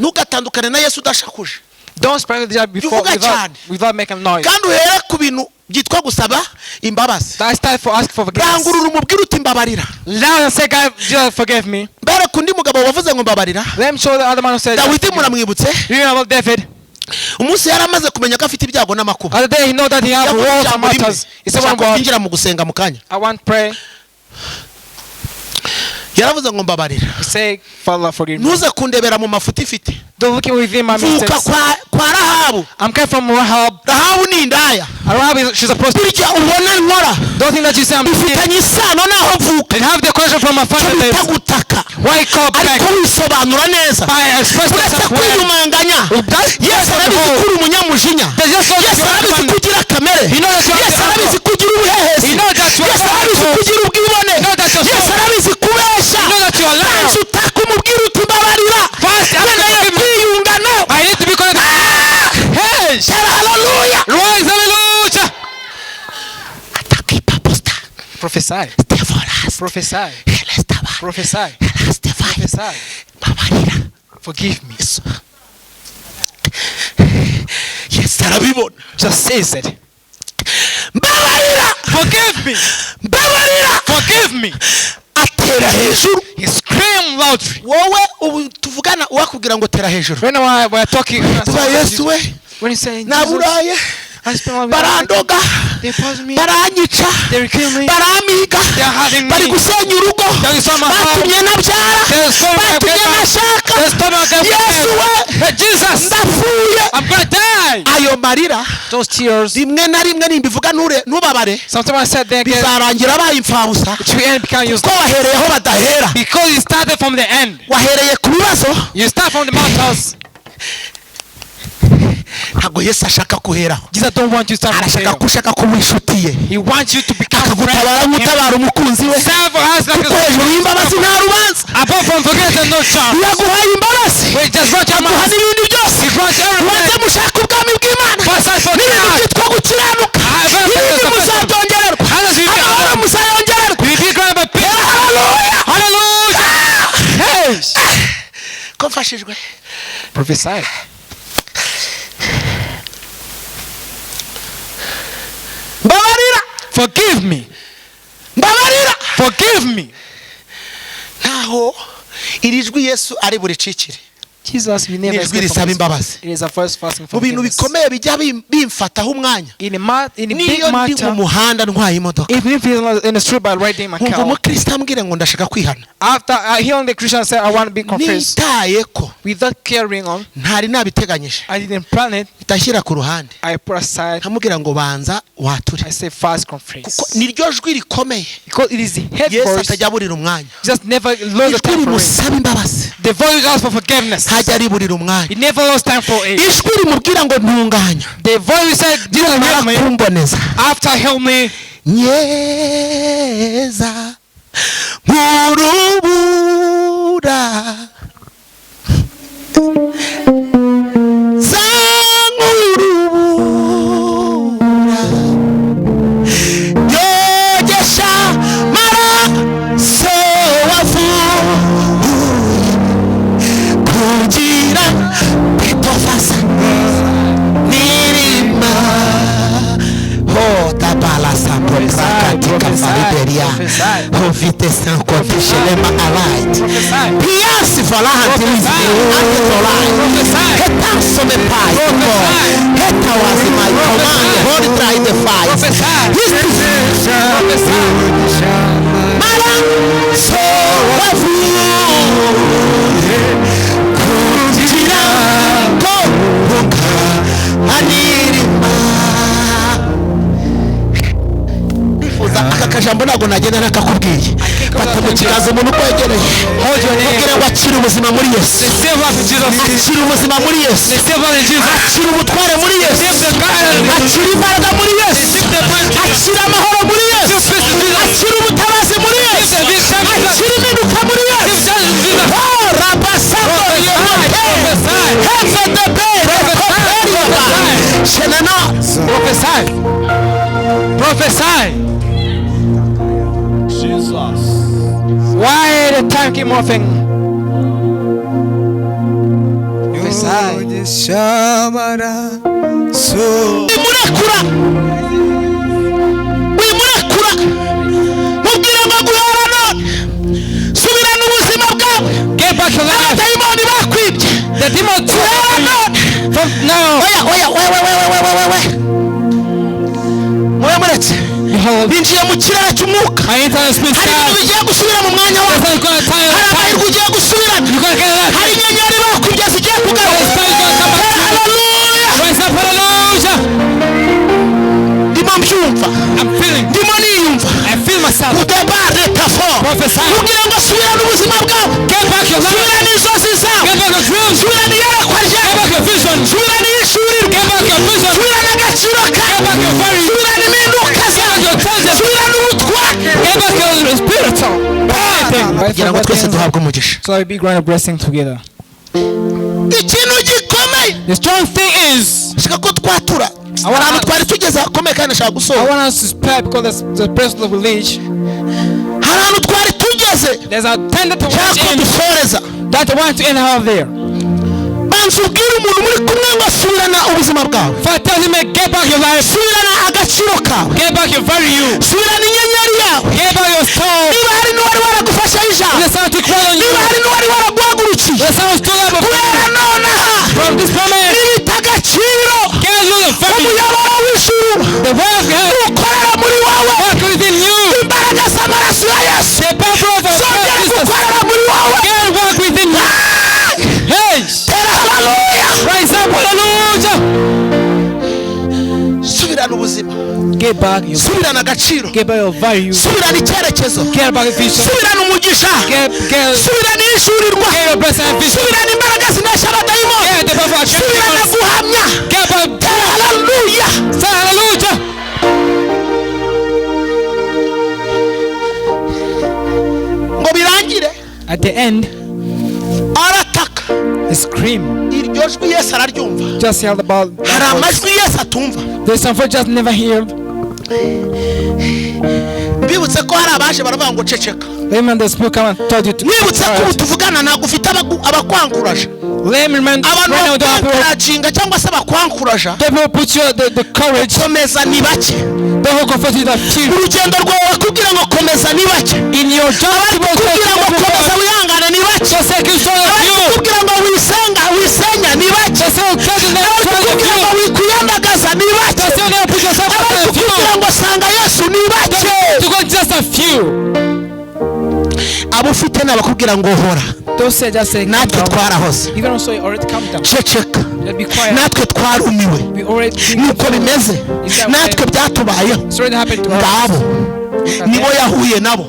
Ntugatandukane na Yesu udashakuje. Don't spread the job before Uvuga without, cyane. without making noise. Kandi uhere ku bintu byitwa gusaba imbabazi. That's time for ask for forgiveness. Rangurura umubwire uti: "Mbabarira." Loud and say, "God, Jesus, forgive me." Mbere ku undi mugabo wavuze ngo mbabarira. Let me show the other man who said, Dawidi muramwibutse? You know about David? Umunsi yari amaze kumenya ko afite ibyago n'amakuba, Other day he know that he have yavuze wars and ijambo rimwe. matters. He said one Nshaka word. kwinjira mu gusenga mu kanya. I want pray. Yaravuze ngo: "Mbabarira." He said, "Father, forgive me." Ntuze kundebera mu mafuti ifite. Don't look within my Mvuka mistakes. kwa Rahabu. I'm coming from Rahab. Rahabu ni indaya. Rahab is she's a prostitute. Bityo ubona nkora Don't think that you say I'm stealing. bifitanye isano n'aho mvuka. They have the question from my Icyo father. bita gutaka, Why call back? ariko wisobanura neza, By expressing uretse yourself well. kwiyumanganya. Yesu arabizi ko uri umunyamujinya. Yesu arabizi ko ugira kamere. Yesu arabizi ko ugira ubuhehesi. Yesu arabizi ko ugira ubwibone. Yesu arabizi kubeshya. Banza utaka umubwire uti: "Mbabarira, nkeneye kwiyunga nawe." I need to be connected. Hey! Shara. Prophesy. Stevolas. Prophesy. Helestaba. Prophesy. Helestefai. Prophesy. Mbabarira. Forgive me. Yesu. Yesu arabibona. Just says it. Mbabarira. Forgive me. Mbabarira. Forgive me. Atera hejuru. He screamed loudly. Wowe ubu tuvugana uwakubwira ngo tera hejuru. When we are talking, Tuba Yesu we. when he said, Jesus, Naburaye. I spent my life. Barandoga. They paused me. Baranyica. They kill me. Baramiga. They are hurting Bari me. gusenya urugo. They stole my house. Batumye nabyara. They stole my Batumye paper. nashaka. They stole my girlfriend. Yesu we. Hey, Jesus, Ndapfuye. I'm gonna die. Ayo marira Those tears. rimwe na rimwe nimbivuga ntubabare Sometimes I said they get bizarangira abaye imfabusa to end become useless ko wahereye aho badahera because you started from the end. wahereye ku bibazo. You start from the mountains. Ntabwo Yesu ashaka kuheraho. Jesus don't want you to start from Arashaka there. ko ushaka kuba inshuti ye. He wants you to become Akagutabara friend. nk'utabara umukunzi we. Serve us like Kuko hejuru y'imbabazi nta rubanza. Apart from forgiveness, no chance. Iyo aguhaye imbabazi Wait, just run your aguha mouth. n'ibindi byose. He runs Muze everything. mushake ubwami bw'Imana First I for n'ibintu God. byitwa gukiranuka. Ibindi muzabyongererwa. Others will be Amahoro muzayongererwa. We be granted by peace. Haleluya. Hallelujah. Hey. Ko mfashijwe. Prophesy. Mbabarira. Forgive me. Mbabarira. Forgive me. Ntaho iri jwi Yesu ari buricikire. Jesus, we never Ni ijwi escape risaba from this. imbabazi. It is a first fasting Mu bintu forgiveness. bikomeye bijya bimfataho umwanya. In a big Niyo ndi mu matter, muhanda ntwaye imodoka. even if he's in the street by riding my Nkumva car, umukristo ambwira ngo ndashaka kwihana. after I hear the Christian say, I want to be confessed, Nitaye ko without carrying on, ntari nabiteganyije. I didn't plan it. Itashyira ku ruhande. I put aside. Nkamubwira ngo banza wature. I say fast confess. Kuko niryo jwi rikomeye. Because it is the head Yesu voice. atajya aburira umwanya. Just never lose the Ijwi time for it. rimusaba imbabazi. The voice asks for forgiveness. Ntajya ariburira umwanya. He never lost time for it. Ijwi rimubwira ngo ntunganya. The voice said, Jesus help me. Kumboneza. After help me. Nyeza nkurubura za nkurubura yogesha maraso wavuye kugira petofasa nirima hota balasa katika Liberia hovite sankotishelema alait piasi falaha tilizi antitolai hetaso mepai hetawazi my command hold try the fight mara so wavuye kugira ngo anirima. Aka kajambo ntabwo nagenda nakakubwiye. Fata mu kiganza umuntu ukwegereye. Mubwire ngo akire ubuzima muri Yesu. Akire ubuzima muri Yesu. Akire ubutware muri Yesu. Akire imbaraga muri Yesu. Akire amahoro muri Yesu. Akire ubutabazi muri Yesu. Akire impinduka muri Yesu. Oh, rabasako yehote. Hefedebe rekoperiba. Shenana. Prophesy. Prophesy. Jesus. Why the time keep moving? Prophesy. Wimurekura. Wimurekura. Mubwire ngo guhera none. Subirana ubuzima bwawe. Get back your life. Abadayimoni bakwibye. The demon took Guhera none. from now. Oya, oya, we, we, we, we, we, we, we. Mube muretse. Binjiye mu kirere cy'umwuka. I enter the spirit. Hari ibintu bigiye gusubira mu mwanya wawe. Hari amahirwe ugiye gusubirana. Hari inyenyeri bakwibye zigiye kugaruka. Haleluya. Hallelujah. Ndimo mbyumva. I'm feeling. Ndimo niyumva. I feel myself. Udebare tafo. Prophesy. Kugira ngo subirane ubuzima bwawe. Get back your life. Subirane inzozi zawe. Get back your dreams. Subirane iyerekwa ryawe. Get back your vision. Subirane iyishurirwa. Get back your vision. Subirane agaciro kawe. Get back your value. Subirane impinduka zawe. Get back your treasure. Subirane ubutware. Get back your spiritual. Kugira ngo twese duhabwe umugisha. So we be granted blessing together. Ikintu gikomeye. The strong thing is, Shaka ko twatura. Ahantu twari tugeze hakomeye kandi nashaka I gusohoka. want us to spare because that's the person of village. Hari ahantu twari tugeze. There's a tender to Nshaka watch ko in dusoreza. That want to end out there. Banza ubwire umuntu muri kumwe ngo subirana ubuzima bwawe. First tell him, get back your life. Subirana agaciro kawe. Get back your value. Subirana inyenyeri yawe. Get back your soul. Niba hari n'uwari waragufasheho ijambo, The sound to call on you. niba hari n'uwari waraguhagurukiye, The sound stood up guhera nonaha from this moment. nibita agaciro. Get you the value. Umuyoboro w'ijuru The way of heaven ukorera muri wowe. Work within you. Imbaraga z'amaraso ya Yesu The power of our zongera Jesus. gukorera muri wowe. Get work within you. Hey! Tera haleluya. Rise up, hallelujah! Subirana ubuzima. Get back your Subirana agaciro. Get back your value. Subirana icyerekezo. Get back your vision. Subirana umugisha. Get Subirana ishurirwa. Get your blessing and vision. Subirana imbaraga zinesha abadayimoni. Get the power of Subirana demons. guhamya. Get back. Tera haleluya. Say hallelujah! Ngo birangire. At the end, Arataka. He screamed. Iryo jwi Yesu araryumva. Just yelled about Hari that voice. amajwi Yesu atumva. There's some voice just never heard. Mbibutse ko hari abaje baravuga ngo ceceka. Remember the spirit come and told you to Nibutse ko ubu quiet. tuvugana ntabwo ufite abakwankuraje. Let me remind Abantu right now don't have people. bakwankuraginga cyangwa se bakwankuraja The people put you the courage. komeza ni bake. The who comfort you that fear. Urugendo rwawe bakubwira ngo komeza ni bake. In your job, Abari people say kukubwira ngo komeza wihangane ni bake. So say you saw Abari you. kukubwira ngo wisenga wisenya ni bake. They say tell the next Abari one of kukubwira ngo you. wikwiyandagaza ni bake. They say never put yourself Abari out of kukubwira you. ngo sanga Yesu ni bake. To go just a few. Abo ufite ni abakubwira ngo hora. Don't say just say calm Natwe down. twarahoze. Even also you already calm down. Ceceka. Just be quiet. Natwe twarumiwe. We already Nuko bimeze. Natwe byatubayeho. It's already happened to us. Ngabo nibo yahuye nabo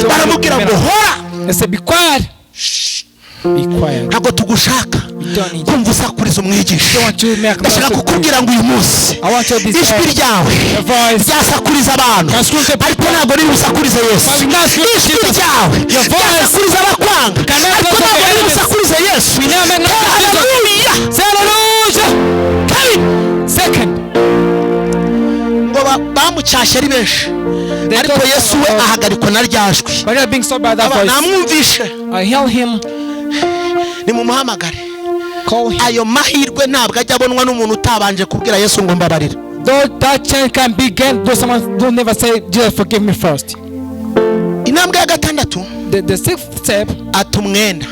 baramubwira ngo hora. They say be quiet. Be quiet. Ntabwo tugushaka We don't need you. kumva usakuriza umwigisha. Don't want you to make Ndashaka kukubwira ngo uyu munsi I want you to ijwi decide ryawe your voice. ryasakuriza abantu, Can scream the ariko ntabwo riri busakurize Yesu. But we not scream Ijwi Jesus. ryawe Your voice ryasakuriza abakwanga, cannot ariko go to ntabwo the riri enemies. busakurize Yesu. We now make no Jesus. Haleluya. Say hallelujah. Kabiri, Second, ngo bamucyashye ari benshi, they ariko talked Yesu we about- ahagarikwa na rya jwi. But just being stopped by that Aba, voice. namwumvishe. I heal him. Nimumuhamagare. Call him. Ayo mahirwe ntabwo ajya abonwa n'umuntu utabanje kubwira Yesu ngo mbabarira. Though that chance can be gained, though someone don't never say, Jesus, forgive me first. Intambwe ya gatandatu, The sixth step, ata umwenda.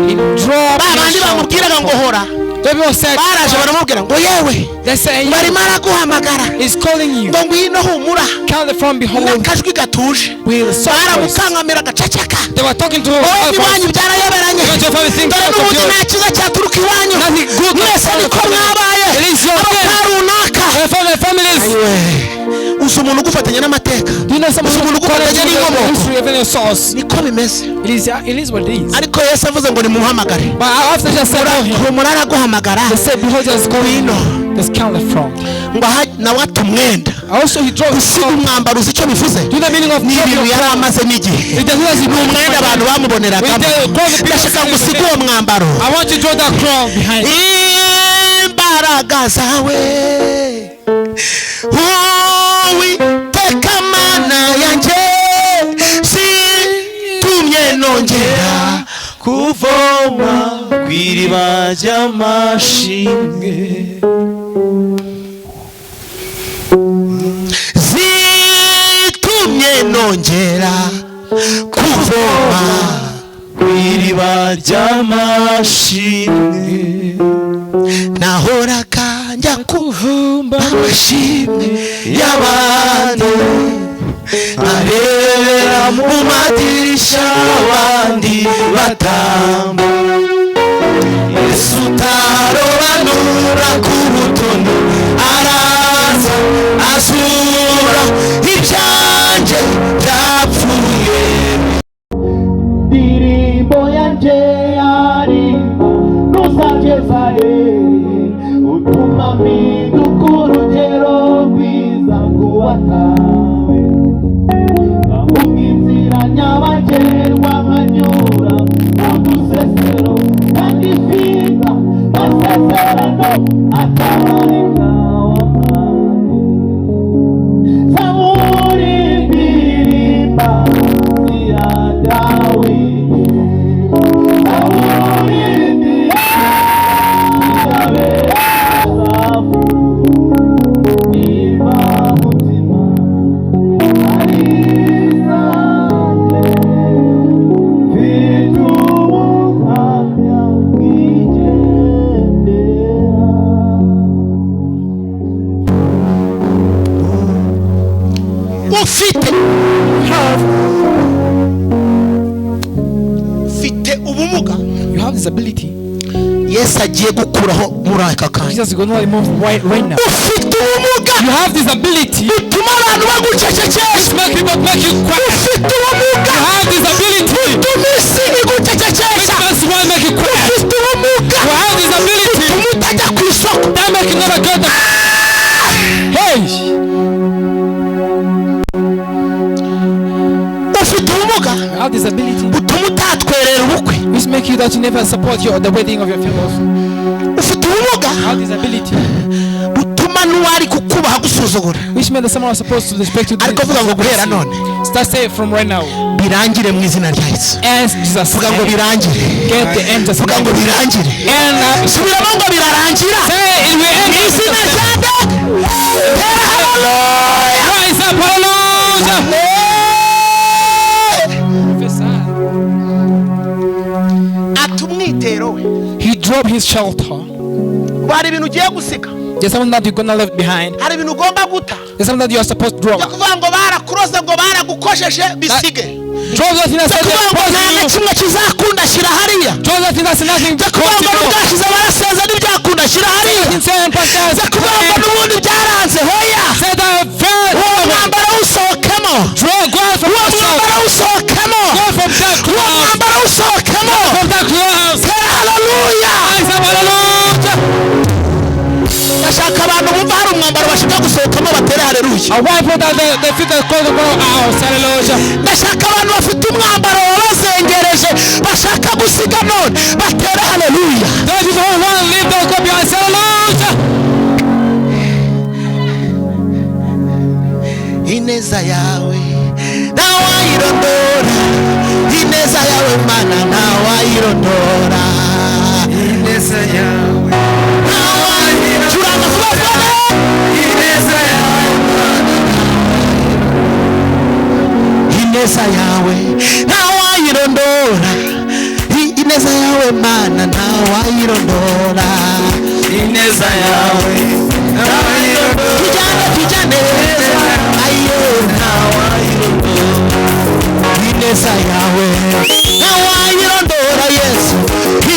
He dropped Ba his bandi bamubwiraga ngo hora, The people said, baraje baramubwira ngo yewe, they say, ngo arimo araguhamagara, he's calling you. ngo ngwino humura. Count from behold N'akajwi gatuje with soft voice. baramukankamira agaceceka. They were talking to Wowe her. n'iwanyu byarayoberanye. Don't your family think Dore out of n'ubundi you. nta cyiza cyaturuka iwanyu. Nothing good Mwese comes niko out of your mwabaye. It is your Abo sin. kwa runaka. The family, families. Ayiwe. Uzi umuntu ugufatanya n'amateka? Do you know someone Uzi who umuntu connects ugufatanya to the n'inkomoko? history of your source? Niko bimeze. It is what it is. Ariko Yesu avuze ngo nimuhamagare, But after just said, oh, him, humura araguhamagara. they said, behold, just calling you. Just count the frog. Ngo nawe ata umwenda. Also, he dropped his Gusiga cloth. umwambaro uzi icyo bivuze? Do you know the meaning of Ni drop ibintu your yari cloth? amazemo igihe. It does not Ni umwenda abantu bamuboneragamo. Ndashaka ngo usige uwo mwambaro. I want you to draw that cloth behind. Imbaraga zawe Uwiteka Mana yanjye zitumye nongera kuvoma ku iriba ry'amashimwe. Zitumye nongera kuvoma ku iriba ry'amashimwe. Nahoraga njya Kuvumba amashimwe y'abandi, nkarebera mu madirishya abandi batamba. Yesu utarobanura ku butoni araza azura ibyanjye byapfuye. Ndirimbo yanjye yarimba ntuzageza he utuma mpinduka urugero rwiza rw'uwatawe nkamuha inzira nyabagendwa nkanyura mu dusesero kandi mfite amasezerano atabarika wampaye. Zaburi ndirimba Ufite Have ufite ubumuga you have disability? Yesu agiye gukuraho muri aka kanya. Jesus is going to remove right now. Ufite ubumuga You have disability. butuma abantu bagucecekesha. Make people make you quiet. Ufite ubumuga You have disability. butuma isi igucecekesha. That's why make you quiet. Ufite ubumuga You have disability. butuma utajya ku isoko. That make you never go to. Hey! Ufite ubumuga You have disability. butuma utatwerera ubukwe. Which make you that you never support the wedding of your fellows. Ufite ubumuga You have disability. butuma n'uwari kukubaha agusuzugura. Which means that someone was supposed to respect you. Ariko vuga ngo guhera none Start saying from right now. birangire mu izina rya Yesu. End Jesus. Vuga ngo birangire. Get the end Jesus. Vuga ngo birangire. End up. Subiramo ngo birarangira Say it will end. mu izina rya Data. Tera haleluya. Rise up, hallelujah. Prophesy. Ata umwitero we. He dropped his shelter. Hari ibintu ugiye gusiga. There's something that you're gonna leave behind. Hari ibintu ugomba guta. There's something that you are supposed to drop. Byo kuvuga ngo barakuroze ngo baragukosheje bisige. Drop that thing that Byo said kuvuga ngo nta na they kimwe kizakunda shyira hariya. Drop that thing that said nothing. Byo kuvuga ngo n'ubwashize baraseza ntibyakunda shyira hariya. Byo kuvuga ngo n'ubundi byaranze hoya. Say that failed. Uwo mwambaro wusohokemo. Draw go out from Uwo yourself. mwambaro wusohokemo. Go from that Uwo cloud. mwambaro wusohokemo. From that cloud. Tera haleluya. Rise up, hallelujah. Ndashaka abantu bumva hari umwambaro bashaka gusohokamo batere haleluya. I want people that they feel the call to go out. Hallelujah. Ndashaka abantu bafite umwambaro wabazengereje bashaka gusiga none batere haleluya. Those people who want to leave, they'll go behind. Hallelujah. Ineza yawe ntawayirondora, ineza yawe Mana ntawayirondora, Ineza yawe Ntawayirondora. Curanga vuba vuba. Ineza yawe ineza yawe ntawayirondora, ineza yawe Mana ntawayirondora, Ineza yawe ntawayirondora. Tujyane tujyane ayo ntawayirondora, ineza yawe ntawayirondora Yesu,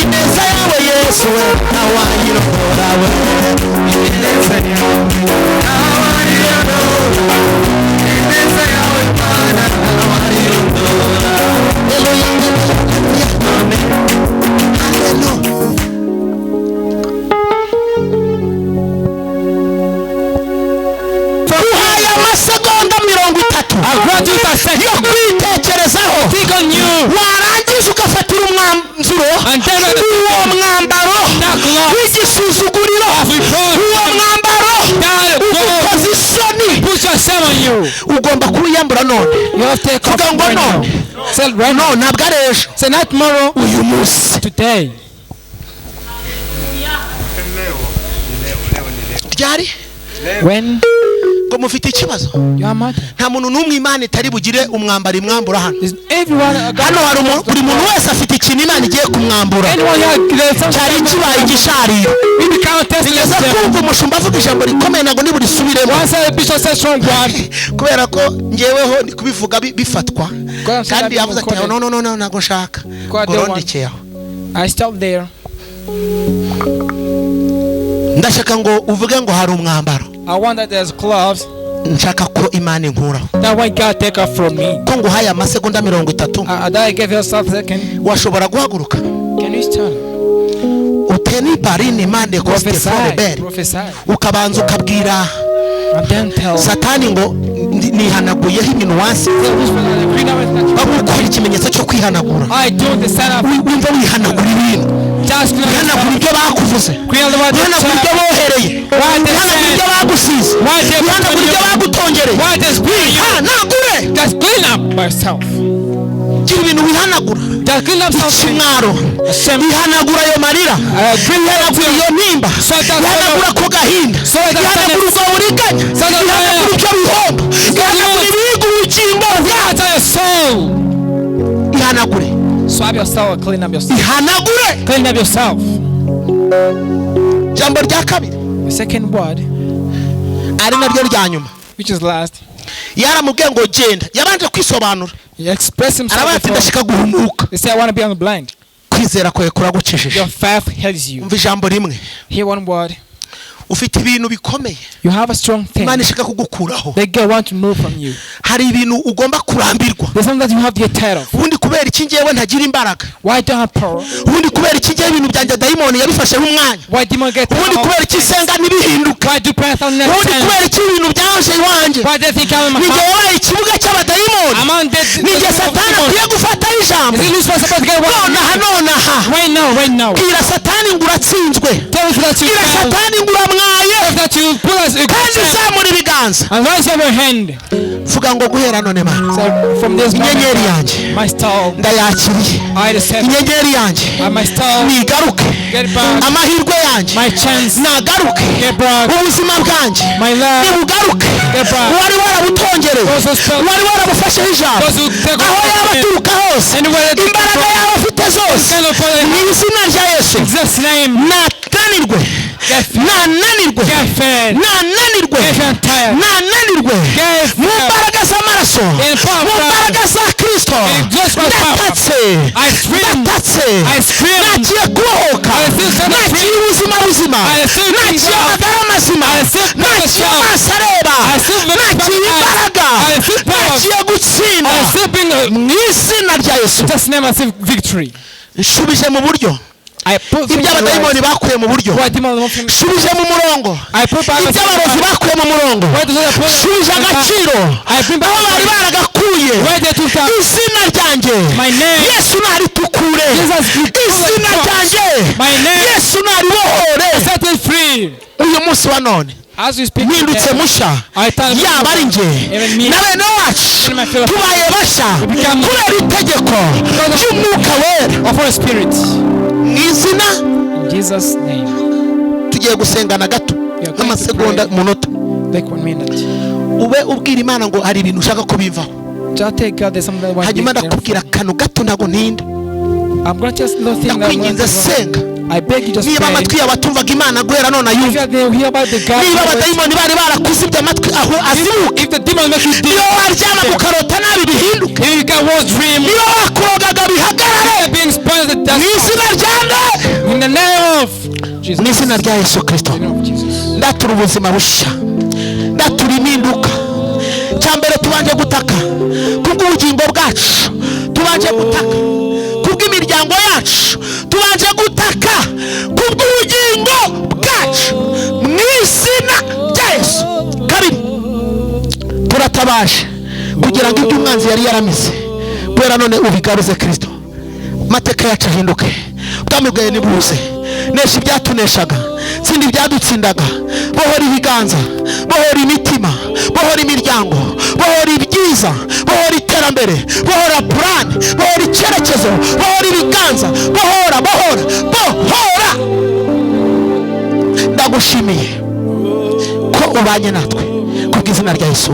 ineza yawe Yesu we ntawayirondora we. Ineza yawe ntawayirondora, ineza yawe Mana ntawayirondora. Haleluya, amen, haleluya. Uhaye amasegonda 30 I grant you that yo second. kwitekerezaho. Think on you. Warangiza ugafatira umwanzuro And then uwo mwambaro that cloth w'igisuzuguriro, reproach. uwo mwambaro That ugukoza isoni, put yourself on you. ugomba kuwiyambura none. You have to take off Vuga ngo right now. none. Say right now. No, ntabwo ari ejo, Say not tomorrow. uyu munsi. Today. Ryari When ngo mufite ikibazo? you are mad. Nta muntu n'umwe Imana itari bugire umwambaro imwambura hano. Is everyone Hano hari buri muntu wese afite ikintu Imana igiye kumwambura. Anyone here there's something Cyari kibaye igishariro. we become testless. Nigeze kumva umushumba avuga ijambo rikomeye ntabwo niburisubiremo. Once the bishop said strong word. Kubera ko ngeweho ndi kubivuga bifatwa. God said Kandi that yavuze ati recorded. no no no no ntabwo nshaka. God Ngo don't want. rondekeye aho. I stopped there. Ndashaka ngo uvuge ngo hari umwambaro. I want that there's clothes Nshaka ko Imana inkuraho. that when God take off from me. Ko nguhaye amasegonda 30 That I gave yourself second. washobora guhaguruka. Can you stand? Uteni barini mande koste Prophesy. forebere. Prophesy. Ukabanza ukabwira And then tell. Satani ngo nihanaguyeho ibintu wansize. Tell which one I agree now with that. Bagukora ikimenyetso cyo kwihanagura. I do the sign of Wumva wihanagura ibintu. just clean Wihanagura ibyo bakuvuze. Clean the word. Wihanagura ibyo bohereye. What they Wihanagura said. ibyo bagusize. What they put Wihanagura on ibyo you. bagutongereye. What they put on you. Wihanagure. Just clean up myself. Gira ibintu wihanagura. Just clean up something. Ikimwaro. Shame. Ihanagura ayo marira. I agree Ihanagura iyo ntimba. So that- Ihanagura ako gahinda. So that- Ihanagura ubwo buriganya. So that- Ihanagura ibyo bihombo. Ihanagura ibiga ubugingo bwawe. Out of your soul. Ihanagure. Swab yourself. Clean up yourself. Ihanagure. Clean up yourself. Ijambo rya kabiri The second word, ari naryo rya nyuma which is last, Yaramubwiye ngo genda, yabanje kwisobanura. He expressed himself Aravuga ati before. ndashaka guhumuka. He said, "I want to be on the blind." Kwizera kwawe kuragukijije. Your faith heals you. Umva ijambo rimwe. Hear one word. Ufite ibintu bikomeye You have a strong thing Imana ishaka kugukuraho. that God want to move from you. Hari ibintu ugomba kurambirwa. There's something that you have to get tired of. Ubundi kubera iki ngewe ntagira imbaraga? Why don't I have power? Ubundi kubera iki ngewe ibintu byanjye dayimoni yabifasheho umwanya? Why demon get Ubundi tired of? kubera iki nsenga ntibihinduke? Why do prayer sound next Ubundi time? kubera iki ibintu byanje iwanjye? Why they think I'm in my Ni jye house? wabaye ikibuga cy'abadayimoni. I'm on the Ni jye Satani akwiye gufataho ijambo. Is it Lucifer supposed to get one? Nonaha, nonaha. Right now, right now. Bwira Satani ngo uratsinzwe. Tell us that you Bwira failed. Satani ngo uramwaye. Tell us that you put us in Kandi zamura ibiganza. and raise up your hand. Vuga ngo guhera none Mana, So from this moment, inyenyeri yanjye my star, ndayakiriye. I accept. Inyenyeri yanjye My star, nigaruke. get back. Amahirwe yanjye My chance, nagaruke. get back. Ubuzima bwanjye My love, nibugaruke. get back. Wari warabutongereye, Those who spell, wari warabufasheho ijambo, those who take aho yaba aturuka hose, anywhere that imbaraga yaba afite zose, kind of power mu izina rya Yesu, Jesus' name, natanirwe, get nananirwe, get fed, nananirwe, get tired, nananirwe get mu fed. mbaraga z'amaraso, In power. mu mbaraga za Kristo. In Jesus Christ's power. Ndatatse, I scream, ndatatse. I scream. Nagiye kubohoka. I feel so Nagiye free. ubuzima buzima. I feel Nagiye free. amagara mazima. I feel Nagiye power. amaso areba. I feel very Nagiye power. imbaraga. I feel power. Nagiye gutsinda I still bring mu izina rya Yesu. Jesus' name, I see victory. Nshubije mu buryo I put things ibyo abadayimoni right. bakuye mu buryo. Why demon want from Nshubije mu murongo I put back ibyo abarozi bakuye mu murongo. Why does I put Nshubije agaciro I bring aho back bari baragakuye. where they took that Izina ryanjye, my name. Yesu naritukure. Jesus, Izina ryanjye, My name. Yesu naribohore. Set it free. Uyu munsi wa none As we speak mpindutse today, mushya. I tell Yaba ari njye Even me. na bene wacu, Even my fellow- tubaye bashya become- kubera itegeko ry'Umwuka Wera of Holy Spirit. mu izina. In Jesus' name. Tugiye gusengana gato, We are going to nk'amasegonda, pray. umunota. Like 1 minute. Ube ubwira Imana ngo hari ibintu ushaka ko bivaho. Just take God, there's something that I want Hanyuma to ndakubwira akantu gato, ntabwo ntinda. I'm gonna just little thing that I'm Ndakwinginze, gonna senga. I beg you, just Niba pray. amatwi yawe atumvaga Imana, guhera none If ayumva. you are there, hear about the God. Niba abadayimoni bari barakuzibye amatwi, aho azibuke. If the demon makes you Niba deep, waryamaga ukarota nabi, bihinduke. if you got worse dream, Niba wakurogaga, bihagarare being spoiled, mu that's izina rya nde? in the name of Jesus. Mu izina rya Yesu Kirisito. In the name of Jesus. Ndatura ubuzima bushya, ndatura impinduka. Cya mbere, tubanje gutaka kubw'ubugingo bwacu, tubanje gutaka kubw'imiryango yacu, tubanje gutaka kubw'ubugingo bwacu mu izina rya Yesu. Kabiri, turatabaje kugira ngo ibyo umwanzi yari yaramize, guhera none ubigaruze Kirisito. Amateka yacu ahinduke, ubwami bwawe nibuze. Nesha ibyatuneshaga, tsinda ibyadutsindaga. Bohora ibiganza, bohora imitima, bohora imiryango, bohora ibyiza, bohora iterambere, bohora purani, bohora icyerekezo, bohora ibiganza, bohora, bohora, bohora. Ndagushimiye ko ubanye natwe kubw'izina rya Yesu.